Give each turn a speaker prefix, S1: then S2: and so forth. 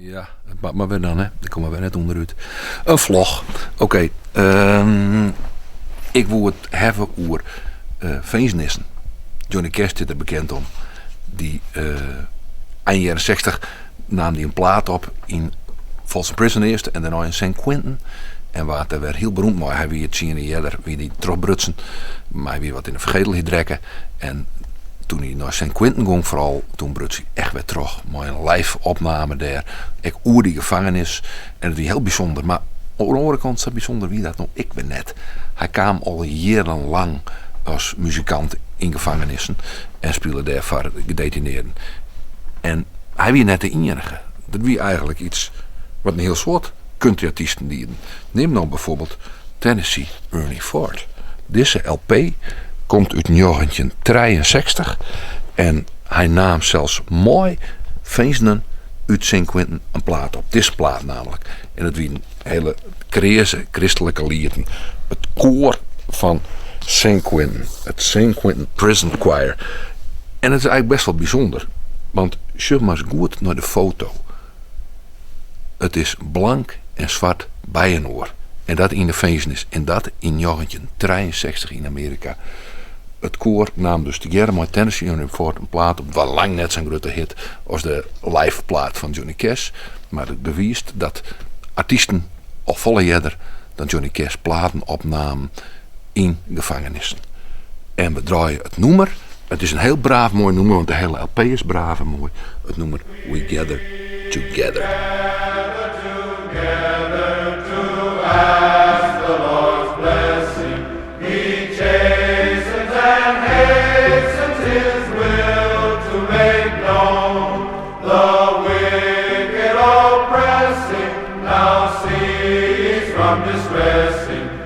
S1: Ja, it moat mar wer dan, hè. Ik kom der wer net ûnderút. In vlog. Oké, ehm, ik woe it hawwe oer finzenissen. Johnny Cash stiet der bekend om. Dy ein jierren 60 naam dy in plaat op yn Folsom Prison earst en dêrnei yn San Quentin. En waard dêr wer hiel beroemd mei. Hy wie tsien jier earder wie dy trochbrutsen, mar hy wie wat yn de fergetelheid rekke. En toen hy nei San Quentin gong foaral, toen bruts hy echt wer troch mei in live opname dêr, ek oer dy gefangenis. En it wie hiel bysûnder, mar oan de oare kant sa bysûnder wie dat no ek wer net. Hy kaam al jierrenlang as muzikant yn gefangenissen en spile dêr foar gedetinearden. En hy wie net de iennige. Dat wie eigenlik iets wat in hiel soad countryartysten dienen. Nim no byfoarbyld Tennessee Ernie Ford. Dizze LP komt út 1963 en hy naam sels mei finzenen út San Quentin in plaat op. Dizze plaat namelijk. En it wienen hiele kreaze kristlike lieten. It koar fan San Quentin, it San Quentin Prison Choir. En it is eigenlik best wol bysûnder, want sjoch mar ris goed nei de foto. It is blank en swart byinoar. En dat yn de finzenis. En dat yn 1963 yn Amearika. It koar naam dus tegearre mei Tennessee Ernie Ford in plaat op. Wa lang net sa'n grutte hit as de live plaat fan Johnny Cash. Mar it bewiist dat artysten al folle earder dan Johnny Cash platen opnamen yn gefangenissen. En we draaie it nûmer. It is in hiel braaf moai nûmer, want de hiele LP is braaf en moai. It nûmer We Gather Together.
S2: Gather together to ask the Lord's blessing. He chastens and hastens his will to make known. The wicked oppressing now cease from distressing.